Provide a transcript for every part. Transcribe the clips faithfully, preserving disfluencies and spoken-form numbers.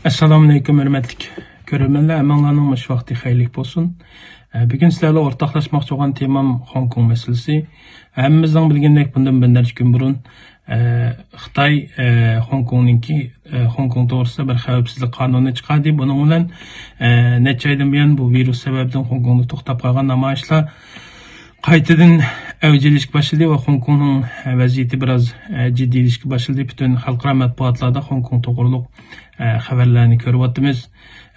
ئەسسالامۇئەلەيكۇم، ھۆرمەتلىك كۆرۈرمەنلەر، ھەممىڭلارنىڭ مۇشۇ ۋاقتى خەيرلىك بولسۇن. ئە، بۈگۈن سىلەرلەر ئورتاقلاشماقچى بولغان تېمام خوڭكوڭ مەسىلىسى. ھەممىمىزنىڭ بىلگىنىدەك، بۇندىن بىر نەچچە كۈن بۇرۇن، ئە، خىتاي، ئە، خوڭكوڭنىڭكى، ئە، خوڭكوڭ توغرىسىدا بىر خەۋپسىزلىك قانۇنى چىقاردى. بۇنىڭ بىلەن، ئە، نەچچە ئايدىن بۇيان بۇ ۋىرۇس سەۋەبىدىن خوڭكوڭدا توختاپ قالغان نامايىشلار قايتىدىن ئەۋج ئېلىشكە باشلىدى ۋە خوڭكوڭنىڭ ۋەزىيىتى بىراز، ئە، جىددىيلىشىشكە باشلىدى. پۈتۈن خەلقئارا مەتبۇئاتلاردا خوڭكوڭ توغرۇلۇق، ئە، خەۋەرلەرنى كۆرۈۋاتىمىز.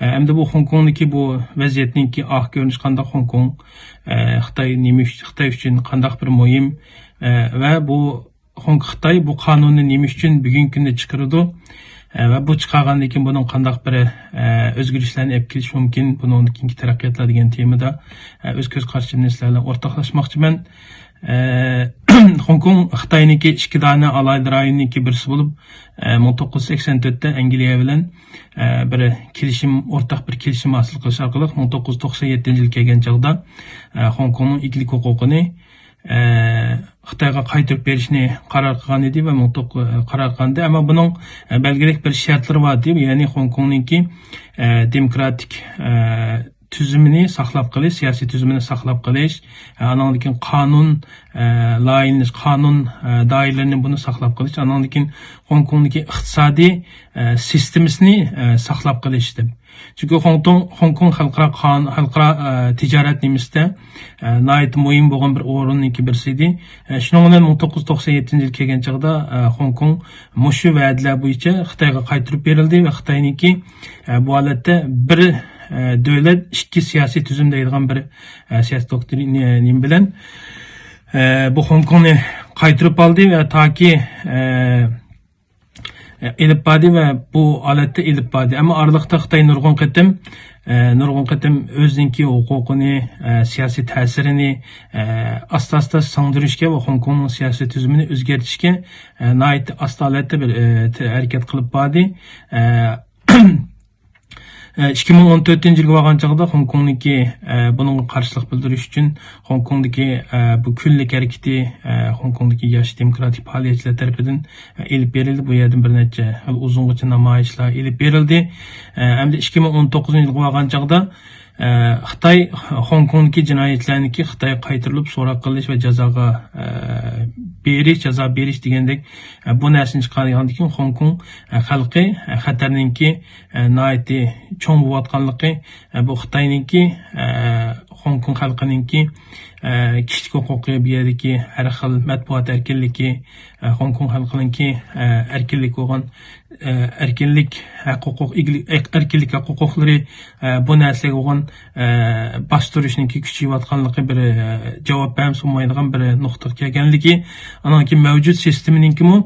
ئە، ئەمدى بۇ خوڭكوڭدىكى بۇ ۋەزىيەتنىڭكى ئاخىر كۆرۈنۈشى قانداق، خوڭكوڭ، ئە، خىتاي نېمە ئۈچ-، خىتاي ئۈچۈن قانداق بىر مۇھىم، ئە، ۋە بۇ خوڭ-، خىتاي بۇ قانۇننى نېمە ئۈچۈن بۈگۈنكى كۈندە چىقىرىدۇ؟ ئە، ۋە بۇ چىقارغاندىن كېيىن بۇنىڭ قانداق بىر، ئە، ئۆزگىرىشلەرنى ئېلىپ كېلىشى مۇمكىن؟ بۇنىڭدىن كېيىنكى تەرەققىياتلار دېگەن تېمىدا، ئە، ئۆز كۆز قارىشىمنى سىلەر بىلەن ئورتاقلاشماقچىمەن. ئە، خوڭكوڭ خىتاينىڭكى ئىككى دانە ئالاھىدە رايونىنىڭكى بىرسى بولۇپ، ئە، مىڭ توققۇز يۈز سەكسەن تۆتتە ئەنگلىيە بىلەن، ئە، بىر كېلىشىم، ئورتاق بىر كېلىشىم ھاسىل قىلىش ئارقىلىق مىڭ توققۇز يۈز توقسەن يەتتىنچى يىل كەلگەن چاغدا، ئە، خوڭكوڭنىڭ ئىگىلىك ھوقۇقىنى ئە، خىتايغا قايتۇرۇپ بېرىشنى قارار قىلغان ئىدى ۋە مىڭ توققۇز، قارار قىلغانىدى. ئەمما بۇنىڭ، ئە، بەلگىلىك بىر شەرتلىرى بار ئىدى. يەنى خوڭكوڭنىڭكى، ئە، دېموكراتىك، ئە، تۈزۈمىنى ساقلاپ قېلىش، سىياسىي تۈزۈمىنى ساقلاپ قېلىش، ئە، ئانىڭدىن كېيىن قانۇن، ئە، لايىھىلىنىش، قانۇن، ئە، دائىرىلىرىنى بۇنى ساقلاپ قېلىش، ئانىڭدىن كېيىن خوڭكوڭدىكى ئىقتىسادىي، ئە، سىستېمىسىنى، ئە، ساقلاپ قېلىش دەپ. چۈنكى خوڭتوڭ-، خوڭكوڭ خەلقئارا قان-، خەلقئارا، ئە، تىجارەت نېمىسىدە، ئە، ناھايىتى مۇھىم بولغان بىر ئورۇننىڭكى بىرسى ئىدى. ئە، شۇنىڭ بىلەن مىڭ توققۇز يۈز توقسەن يەتتىنچى يىل كەلگەن چاغدا، ئە، خوڭكوڭ مۇشۇ ۋەدىلەر بويىچە خىتايغا قايتۇرۇپ بېرىلدى ۋە خىتاينىڭكى، ئە، بۇ ھالەتتە بىر، ئە، دۆلەت، ئىككى سىياسىي تۈزۈم دەيدىغان بىر، ئە، سىياسىي دوكترىنا نېمە بىلەن، ئە، بۇ خوڭكوڭنى قايتۇرۇپ ئالدى ۋە تاكى، ئە، ئېلىپ باردى ۋە بۇ ھالەتتە ئېلىپ باردى. ئەمما ئارىلىقتا خىتاي نۇرغۇن قېتىم، ئە، نۇرغۇن قېتىم ئۆزىنىڭكى ھوقۇقىنى، ئە، سىياسىي تەسىرىنى، ئە، ئاستا-ئاستا سىڭدۈرۈشكە ۋە خوڭكوڭنىڭ سىياسىي تۈزۈمىنى ئۆزگەرتىشكە، ئە، ناھايىتى ئاستا ھالەتتە بىر، ئە، ھەرىكەت قىلىپ باردى. ئە، ئىككى مىڭ ئون تۆتىنچى يىلغا بارغان چاغدا خوڭكوڭنىڭكى، ئە، بۇنىڭغا قارشىلىق بىلدۈرۈش ئۈچۈن خوڭكوڭدىكى، ئە، بۇ كۈنلۈك ھەرىكىتى، ئە، خوڭكوڭدىكى ياش دېموكراتىك پائالىيەتچىلەر تەرىپىدىن، ئە، ئېلىپ بېرىلدى. بۇ يەردىن بىر نەچچە يىل ئۇزۇنغىچە نامايىشلار ئېلىپ بېرىلدى. ئە، ئەمدى ئىككى مىڭ ئون توققۇزىنچى يىلغا بارغان چاغدا، ئە، خىتاي خوڭكوڭدىكى جىنايەتچىلەرنىڭكى خىتايغا قايتۇرۇلۇپ سوراق قىلىش ۋە جازاغا، ئە، بېرىش، جازا بېرىش دېگەندەك، ئە، بۇ نەرسىنى چىقارغاندىن كېيىن خوڭكوڭ، ئە، خەلقى، ئە، خەتەرنىڭكى، ئە، ناھايىتى چوڭ بولۇۋاتقانلىقى، ئە، بۇ خىتاينىڭكى، ئە، خوڭكوڭ خەلقىنىڭكى، ئە، كىشىلىك ھوقۇقى، بۇ يەردىكى ھەر خىل مەتبۇئات ئەركىنلىكى، ئە، خوڭكوڭ خەلقىنىڭكى، ئە، ئەركىنلىك بولغان، ئە، ئەركىنلىك، ھەق ھوقۇق، ئىگىلىك، ئەركىنلىك ھەق ھوقۇقلىرى، ئە، بۇ نەرسىلەرگە بولغان، ئە، باستۇرۇشنىڭكى كۈچىيىۋاتقانلىقى بىر، ئە، جاۋاب بەرمىسە بولمايدىغان بىر نۇقتىغا كەلگەنلىكى، ئانىڭكى مەۋجۇت سىستېمىنىڭكىمۇ،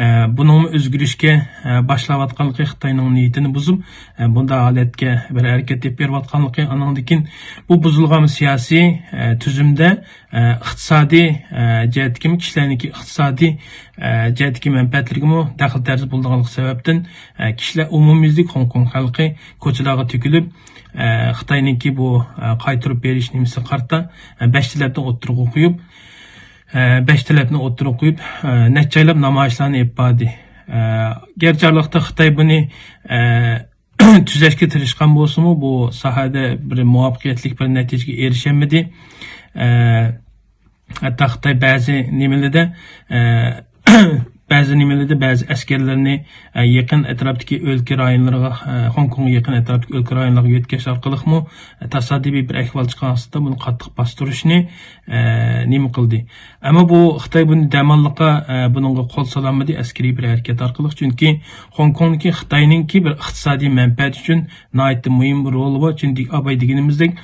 ئە، بۇنىڭمۇ ئۆزگىرىشكە، ئە، باشلاۋاتقانلىقى، خىتاينىڭ نىيىتىنى بۇزۇپ، ئە، بۇنداق ھالەتكە بىر ھەرىكەت ئېلىپ بېرىۋاتقانلىقى، ئانىڭدىن كېيىن بۇ بۇزۇلغان سىياسىي، ئە، تۈزۈمدە، ئە، ئىقتىسادىي، ئە، جەھەتتىكىمۇ، كىشىلەرنىڭكى ئىقتىسادىي، ئە، جەھەتتىكى مەنپەئەتلىرىگىمۇ دەخلى تەرۇز بولىدىغانلىقى سەۋەبتىن، ئە، كىشىلەر ئومۇميۈزلۈك خوڭكوڭ خەلقى كوچىلارغا تۆكۈلۈپ، ئە، خىتاينىڭكى بۇ، ئە، قايتۇرۇپ بېرىش نېمىسىگە قارىتا، ئە، بەش تەلەپنى ئوتتۇرىغا قويۇپ، ئە، بەش تەلەپنى ئوتتۇرىغا قويۇپ، ئە، نەچچە ئايلاپ نامايىشلارنى ئېلىپ باردى. ئە، گەرچە ئارىلىقتا خىتاي بۇنى، ئە، تۈزەشكە تىرىشقان بولسىمۇ، بۇ ساھەدە بىر مۇۋەپپەقىيەتلىك بىر نەتىجىگە ئېرىشەلمىدى. ئە، ھەتتا خىتاي بەزى نېمىلىدە، ئە، بەزى نېمىلىدە بەزى ئەسكەرلىرىنى، ئە، يېقىن ئەتراپتىكى ئۆلكە رايونلىرىغا، ئە، خوڭكوڭغا يېقىن ئەتراپتىكى ئۆلكە رايونلارغا يۆتكەش ئارقىلىقمۇ، ئە، تاسادىپىي بىر ئەھۋال چىققان ئاستىدا بۇنى قاتتىق باستۇرۇشنى، ئە، نېمە قىلدى. ئەمما بۇ خىتاي بۇنى دەماللىققا، ئە، بۇنىڭغا قول سالالمىدى ئەسكىرىي بىر ھەرىكەت ئارقىلىق. چۈنكى خوڭكوڭدىكى خىتاينىڭكى بىر ئىقتىسادىي مەنپەئەتى ئۈچۈن ناھايىتى مۇھىم بىر رولى بار. چۈنكى ئاباي دېگىنىمىزدەك،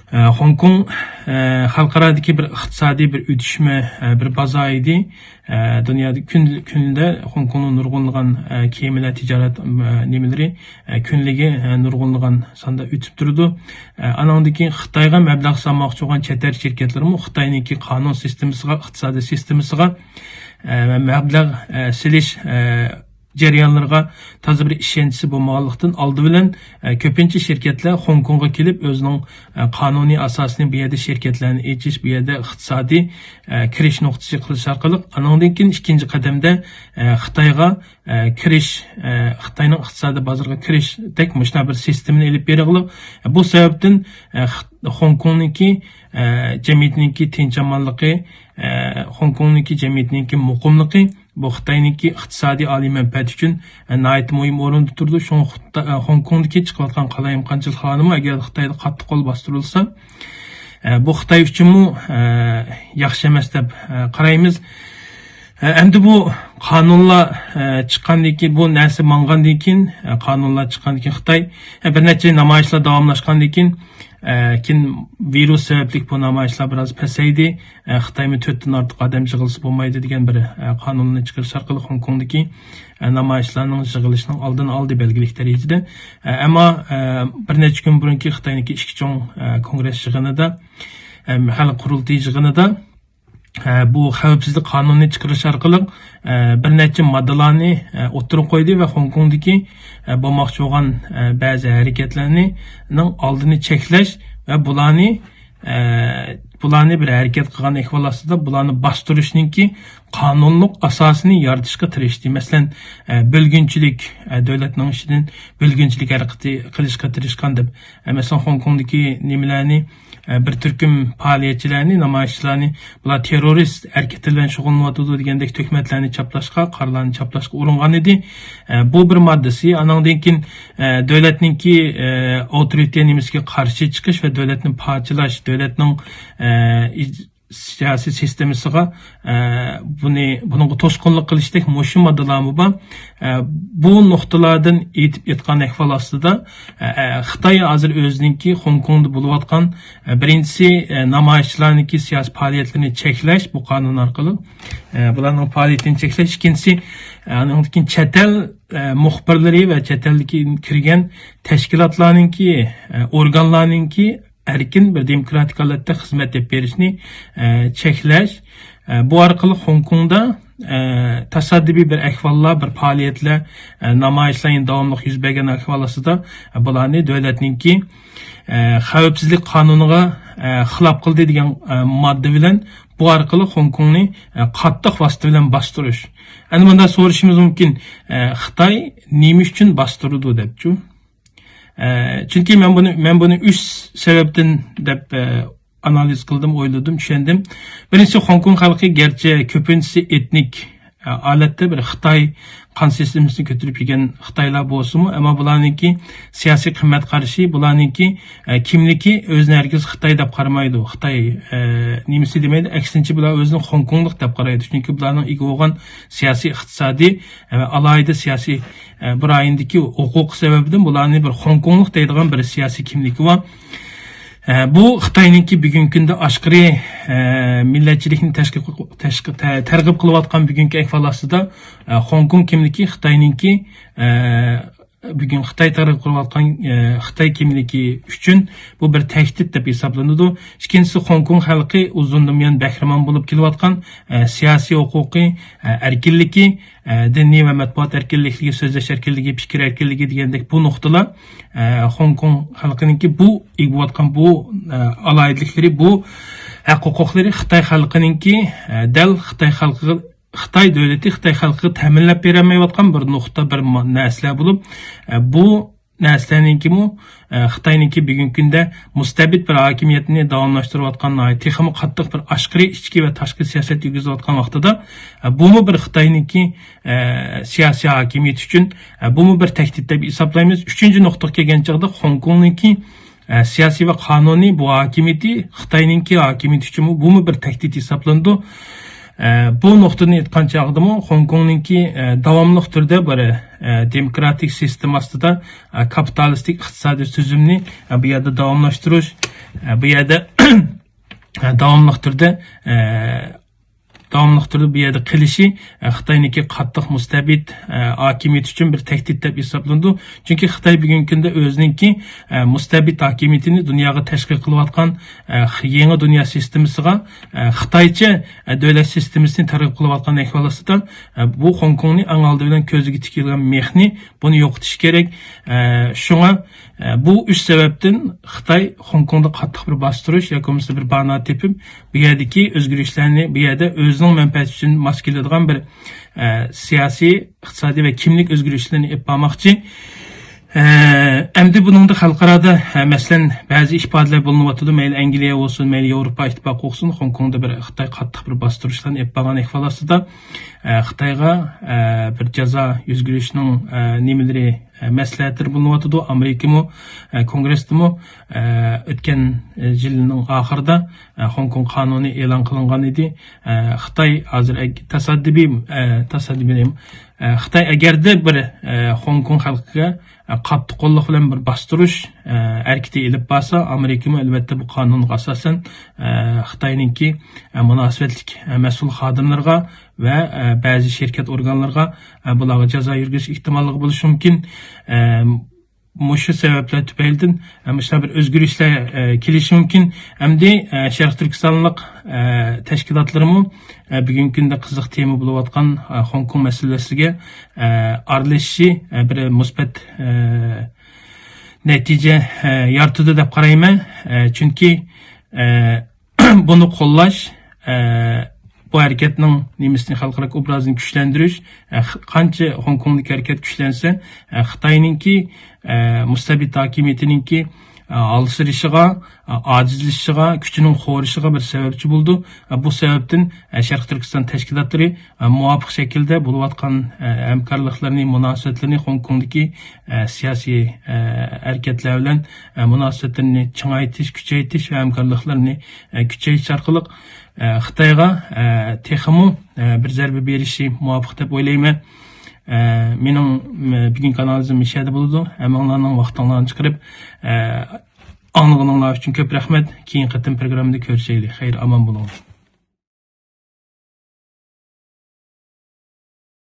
ئە، خوڭكوڭ، ئە، خەلقئارادىكى بىر ئىقتىسادىي بىر ئۆتۈشمە، ئە، بىر بازار ئىدى. ئە، دۇنيادا كۈن، كۈندە خوڭكوڭنىڭ نۇرغۇنلىغان، ئە، كېمىلەر، تىجارەت، ئە، نېمىلىرى، ئە، كۈنلۈكى، ئە، نۇرغۇنلىغان ساندا ئۆتۈپ تۇرىدۇ. ئە، ئانىڭدىن كېيىن خىتايغا مەبلەغ سالماقچى بولغان چەت ئەل شىركەتلىرىمۇ خىتاينىڭكى قانۇن سىستېمىسىغا، ئىقتىسادىي سىستېمىسىغا، ئە، مەبلەغ، ئە، سېلىش، ئە، جەريانلىرىغا تازا بىر ئىشەنچىسى بولمىغانلىقتىن، ئالدى بىلەن، ئە، كۆپىنچە شىركەتلەر خوڭكوڭغا كېلىپ، ئۆزىنىڭ، ئە، قانۇنىي ئاساسىنى بۇ يەردە شىركەتلەرنى ئېچىش، بۇ يەردە ئىقتىسادىي، ئە، كىرىش نۇقتىسى قىلىش ئارقىلىق، ئانىڭدىن كېيىن ئىككىنچى قەدەمدە، ئە، خىتايغا، ئە، كىرىش، ئە، خىتاينىڭ ئىقتىسادىي بازىرىغا كىرىشتەك مۇشۇنداق بىر سىستېمىنى ئېلىپ بېرىغلىق. بۇ سەۋەبتىن، ئە، خ-، خوڭكوڭنىڭكى، ئە، جەمئىيىتىنىڭكى تىنچ-ئامانلىقى، ئە، خوڭكوڭنىڭكى جەمئىيىتىنىڭكى مۇقىملىقى، بۇ خىتاينىڭكى ئىقتىسادىي ئالىي مەنپەئەت ئۈچۈن، ئە، ناھايىتى مۇھىم ئورۇندا تۇرىدۇ. شۇڭا خىتا-، ئە، خوڭكوڭدىكى چىقىۋاتقان قالايمىقانچىلىق ھالىمۇ ئەگەر خىتايدا قاتتىق قول باستۇرۇلسا، ئە، بۇ خىتاي ئۈچۈنمۇ، ئە، ياخشى ئەمەس دەپ، ئە، قارايمىز. ئە، ئەمدى بۇ قانۇنلار، ئە، چىققاندىن كېيىن، بۇ نەرسە ماڭغاندىن كېيىن، ئە، قانۇنلار چىققاندىن كېيىن خىتاي، ئە، بىر نەچچە نامايىشلار داۋاملاشقاندىن كېيىن، ئە، كېيىن ۋىرۇس سەۋەبلىك بۇ نامايىشلار بىراز پەسەيدى. ئە، خىتايمۇ تۆتتىن ئارتۇق ئادەم يىغىلسا بولمايدۇ دېگەن بىر، ئە، قانۇننى چىقىرىش ئارقىلىق خوڭكوڭدىكى، ئە، نامايىشلارنىڭ يىغىلىشىنىڭ ئالدىنى ئالدى بەلگىلىك دەرىجىدە. ئە، ئەمما، ئە، بىر نەچچە كۈن بۇرۇنكى خىتاينىڭكى ئىككى چوڭ، ئە، كونگرېس يىغىنىدا، ئە، خەلق قۇرۇلتىيى يىغىنىدا، ئە، بۇ خەۋپسىزلىك قانۇنىنى چىقىرىش ئارقىلىق، ئە، بىر نەچچە ماددىلارنى، ئە، ئوتتۇرىغا قويدى ۋە خوڭكوڭدىكى، ئە، بولماقچى بولغان، ئە، بەزى ھەرىكەتلەرنىڭ ئالدىنى چەكلەش ۋە بۇلارنى، ئە، بۇلارنى بىر ھەرىكەت قىلغان ئەھۋال ئاستىدا بۇلارنى باستۇرۇشنىڭكى قانۇنلۇق ئاساسىنى يارىتىشقا تىرىشتى. مەسىلەن، ئە، بۆلگۈنچىلىك، ئە، دۆلەتنىڭ ئىچىدىن بۆلگۈنچىلىك ھەرىكىتى قىلىشقا تىرىشقان دەپ. ئە، مەسىلەن، خوڭكوڭدىكى نېمىلەرنى، ئە، بىر تۈركۈم پائالىيەتچىلەرنى، نامايىشچىلارنى، بۇلار تېررورىست ھەرىكىتى بىلەن شۇغۇللىنىۋاتىدۇ دېگەندەك تۆھمەتلەرنى چاپلاشقا، قارىلارنى چاپلاشقا ئۇرۇنغان ئىدى. ئە، بۇ بىر ماددىسى. ئانىڭدىن كېيىن، ئە، دۆلەتنىڭكى، ئە، ئاۋتورىتېر نېمىسىگە قارشى چىقىش ۋە دۆلەتنى پارچىلاش، دۆلەتنىڭ، ئە، ئىج-، سىياسىي سىستېمىسىغا، ئە، بۇنى، بۇنىڭغا توسقۇنلۇق قىلىشتەك مۇشۇ ماددىلارمۇ بار. ئە، بۇ نۇقتىلاردىن ئېيتىپ ئېيتقان ئەھۋال ئاستىدا، ئە، ئە، خىتاي ھازىر ئۆزىنىڭكى خوڭكوڭدا بولۇۋاتقان، ئە، بىرىنچىسى، ئە، نامايىشچىلارنىڭكى سىياسىي پائالىيەتلىرىنى چەكلەش، بۇ قانۇن ئارقىلىق، ئە، بۇلارنىڭ پائالىيىتىنى چەكلەش. ئىككىنچىسى، ئە، ئانىڭدىن كېيىن چەت ئەل، ئە، مۇخبىرلىرى ۋە چەت ئەلدىكى كىرگەن تەشكىلاتلارنىڭكى، ئە، ئورگانلارنىڭكى ئەركىن بىر دېموكراتىك ھالەتتە خىزمەت ئېلىپ بېرىشنى، ئە، چەكلەش. ئە، بۇ ئارقىلىق خوڭكوڭدا، ئە، تاسادىپىي بىر ئەھۋاللار، بىر پائالىيەتلەر، ئە، نامايىشلار يەنە داۋاملىق يۈز بەرگەن ئەھۋال ئاستىدا، ئە، بۇلارنى دۆلەتنىڭكى، ئە، خەۋپسىزلىك قانۇنىغا، ئە، خىلاپ قىلدى دېگەن، ئە، ماددا بىلەن بۇ ئارقىلىق خوڭكوڭنى، ئە، قاتتىق ۋاسىتە بىلەن باستۇرۇش. ئەنە مۇنداق سورىشىمىز مۇمكىن، ئە، خىتاي نېمە ئۈچۈن باستۇرىدۇ دەپچۇ؟ ئە، چۈنكى مەن بۇنى، مەن بۇنى ئۈچ سەۋەبتىن دەپ، ئە، ئانالىز قىلدىم، ئويلىدىم، چۈشەندىم. بىرىنچىسى، خوڭكوڭ خەلقى گەرچە كۆپىنچىسى ئېتنىك، ئە، ھالەتتە بىر خىتاي قان سىستېمىسىنى كۆتۈرۈپ يۈرگەن خىتايلار بولسىمۇ، ئەمما بۇلارنىڭكى سىياسىي قىممەت قارىشى، بۇلارنىڭكى، ئە، كىملىكى ئۆزىنى ھەرگىز خىتاي دەپ قارىمايدۇ. خىتاي، ئە، نېمىسى دېمەيدۇ، ئەكسىنچە بۇلار ئۆزىنى خوڭكوڭلۇق دەپ قارايدۇ. چۈنكى بۇلارنىڭ ئىگە بولغان سىياسىي، ئىقتىسادىي، ئە، ۋە ئالاھىدە سىياسىي، ئە، بۇ رايوندىكى ھوقۇقى سەۋەبىدىن بۇلارنى بىر خوڭكوڭلۇق دەيدىغان بىر سىياسىي كىملىكى بار. ئە، بۇ خىتاينىڭكى بۈگۈنكى كۈندە ئاشقىرى، ئە، مىللەتچىلىكنى تەشقى-، تەشقى-، تە-، تەرغىب قىلىۋاتقان بۈگۈنكى ئەھۋال ئاستىدا، ئە، خوڭكوڭ كىملىكى خىتاينىڭكى، ئە، بۈگۈن خىتاي تەرغىب قىلىۋاتقان، ئە، خىتاي كىملىكى ئۈچۈن بۇ بىر تەھدىت دەپ ھېسابلىنىدۇ. ئىككىنچىسى، خوڭكوڭ خەلقى ئۇزۇندىن بۇيان بەھرىمەن بولۇپ كېلىۋاتقان، ئە، سىياسىي ھوقۇقى، ئە، ئەركىنلىكى، ئە، دىنىي ۋە مەتبۇئات ئەركىنلىكلىرى، سۆزلەش ئەركىنلىكى، پىكىر ئەركىنلىكى دېگەندەك بۇ نۇقتىلار، ئە، خوڭكوڭ خەلقىنىڭكى بۇ ئىگە بولۇۋاتقان بۇ، ئە، ئالاھىدىلىكلىرى، بۇ ھەق ھوقۇقلىرى خىتاي خەلقىنىڭكى، ئە، دەل خىتاي خەلقىگە، خىتاي دۆلىتى، خىتاي خەلقىگە تەمىنلەپ بېرەلمەيۋاتقان بىر نۇقتا، بىر ما-، نەرسىلەر بولۇپ، ئە، بۇ نەرسىلەرنىڭكىمۇ، ئە، خىتاينىڭكى بۈگۈنكى كۈندە مۇستەبىت بىر ھاكىمىيەتنى داۋاملاشتۇرۇۋاتقان، تېخىمۇ قاتتىق بىر ئاشقىرى ئىچكى ۋە تاشقى سىياسەت يۈرگۈزۈۋاتقان ۋاقتىدا، ئە، بۇمۇ بىر خىتاينىڭكى، ئە، سىياسىي ھاكىمىيىتى ئۈچۈن، ئە، بۇمۇ بىر تەھدىت دەپ ھېسابلايمىز. ئۈچىنچى نۇقتىغا كەلگەن چاغدا خوڭكوڭنىڭكى، ئە، سىياسىي ۋە قانۇنىي بۇ ھاكىمىيىتى خىتاينىڭكى ھاكىمىيىتى ئۈچۈنمۇ بۇمۇ بىر تەھدىت ھېسابلىنىدۇ. ئە، بۇ نۇقتىدىن ئېيتقان چاغدىمۇ، خوڭكوڭنىڭكى، ئە، داۋاملىق تۈردە بىر، ئە، دېموكراتىك سىستېما ئاستىدا، ئە، كاپىتالىستىك ئىقتىسادىي تۈزۈمنى، ئە، بۇ يەردە داۋاملاشتۇرۇش، ئە، بۇ يەردە، ئە، داۋاملىق تۈردە، ئە، داۋاملىق تۈردە بۇ يەردە قېلىشى، ئە، خىتاينىڭكى قاتتىق مۇستەبىت، ئە، ھاكىمىيىتى ئۈچۈن بىر تەھدىت دەپ ھېسابلىنىدۇ. چۈنكى خىتاي بۈگۈنكى كۈندە ئۆزىنىڭكى، ئە، مۇستەبىت ھاكىمىيىتىنى دۇنياغا تەشۋىق قىلىۋاتقان، ئە، خ-، يېڭى دۇنيا سىستېمىسىغا، ئە، خىتايچە، ئە، دۆلەت سىستېمىسىنى تەرغىب قىلىۋاتقان ئەھۋال ئاستىدا، ئە، بۇ خوڭكوڭنى ئەڭ ئالدى بىلەن كۆزىگە تىكىلگەن مېخنى، بۇنى يوقىتىش كېرەك. ئە، شۇڭا، ئە، بۇ ئۈچ سەۋەبتىن خىتاي خوڭكوڭدا قاتتىق بىر باستۇرۇش ياكى بولمىسا بىر بانا تېپىپ، بۇ يەردىكى ئۆزگىرىشلەرنى، بۇ يەردە ئۆزىنىڭ مەنپەئەتى ئۈچۈن ماس كېلىدىغان بىر، ئە، سىياسىي، ئىقتىسادىي ۋە كىملىك ئۆزگىرىشلىرىنى ئېلىپ بارماقچى. ئە، ئەمدى بۇنىڭدا خەلقئارادا، ئە، مەسىلەن، بەزى ئىپادىلەر بولۇنۇۋاتىدۇ. مەيلى ئەنگلىيە بولسۇن، مەيلى ياۋروپا ئىتتىپاقى بولسۇن، خوڭكوڭدا بىر خىتاي قاتتىق بىر باستۇرۇشلارنى ئېلىپ بارغان ئەھۋال ئاستىدا، ئە، خىتايغا، ئە، بىر جازا يۈز كۆرۈشنىڭ، ئە، نېمىلىرى، ئە، مەسلىھەتلىرى بولۇنۇۋاتىدۇ. ئامېرىكىمۇ، ئە، كونگرېستىمۇ، ئە، ئۆتكەن، ئە، يىلنىڭ ئاخىرىدا، ئە، خوڭكوڭ قانۇنى ئېلان قىلىنغان ئىدى. ئە، خىتاي ھازىر ئەگ-، تاسادىپىي، ئە، تاسادىپىي دەيمەن. ئە، خىتاي ئەگەردە بىر، ئە، خوڭكوڭ خەلقىگە، ئە، قاتتىق قوللۇق بىلەن بىر باستۇرۇش، ئە، ھەرىكىتى ئېلىپ بارسا، ئامېرىكىمۇ ئەلۋەتتە بۇ قانۇنغا ئاساسەن، ئە، خىتاينىڭكى، ئە، مۇناسىۋەتلىك، ئە، مەسئۇل خادىملىرىغا ۋە، ئە، بەزى شىركەت ئورگانلىرىغا، ئە، بۇلارغا جازا يۈرگۈزۈش ئېھتىماللىقى بولۇشى مۇمكىن. ئە، مۇشۇ سەۋەبلەر تۈپەيلىدىن، ئە، مۇشۇنداق بىر ئۆزگىرىشلەر، ئە، كېلىشى مۇمكىن. ئەمدى، ئە، شەرقىي تۈركىستانلىق، ئە، تەشكىلاتلىرىمۇ، ئە، بۈگۈنكى كۈندە قىزىق تېما بولۇۋاتقان، ئە، خوڭكوڭ مەسىلىسىگە، ئە، ئارىلىشىشى، ئە، بىر مۇسبەت، ئە، نەتىجە، ئە، يارىتىدۇ دەپ قارايمەن. ئە، چۈنكى، ئە، بۇنى قوللاش، ئە، بۇ ھەرىكەتنىڭ نېمىسىنى، خەلقئارا ئوبرازىنى كۈچلەندۈرۈش، ئە، خ-، قانچە خوڭكوڭدىكى ھەرىكەت كۈچلەنسە، ئە، خىتاينىڭكى، ئە، مۇستەبىت ھاكىمىيىتىنىڭكى، ئە، ھالسىرىشىغا، ئە، ئاجىزلىشىشىغا، كۈچىنىڭ خورىشىغا بىر سەۋەبچى بولىدۇ. ئە، بۇ سەۋەبتىن، ئە، شەرقىي تۈركىستان تەشكىلاتلىرى، ئە، مۇۋاپىق شەكىلدە بولۇۋاتقان، ئە، ھەمكارلىقلىرىنى، مۇناسىۋەتلىرىنى خوڭكوڭدىكى، ئە، سىياسىي، ئە، ھەرىكەتلەر بىلەن، ئە، مۇناسىۋەتلىرىنى چىڭايتىش، كۈچەيتىش ۋە ھەمكارلىقلىرىنى، ئە، كۈچەيتىش ئارقىلىق، ئە، خىتايغا، ئە، تېخىمۇ، ئە، بىر زەربە بېرىشى مۇۋاپىق دەپ ئويلايمەن. ئە، مېنىڭ، ئە، بۈگۈنكى ئانالىزىم مۇشۇ يەردە بولىدۇ. ھەممىڭلارنىڭ ۋاقتىڭلارنى چىقىرىپ، ئە، ئاڭلىغىنىڭلار ئۈچۈن كۆپ رەھمەت. كېيىنكى قېتىم پروگراممىدا كۆرۈشەيلى. خەير، ئامان بولۇڭلار.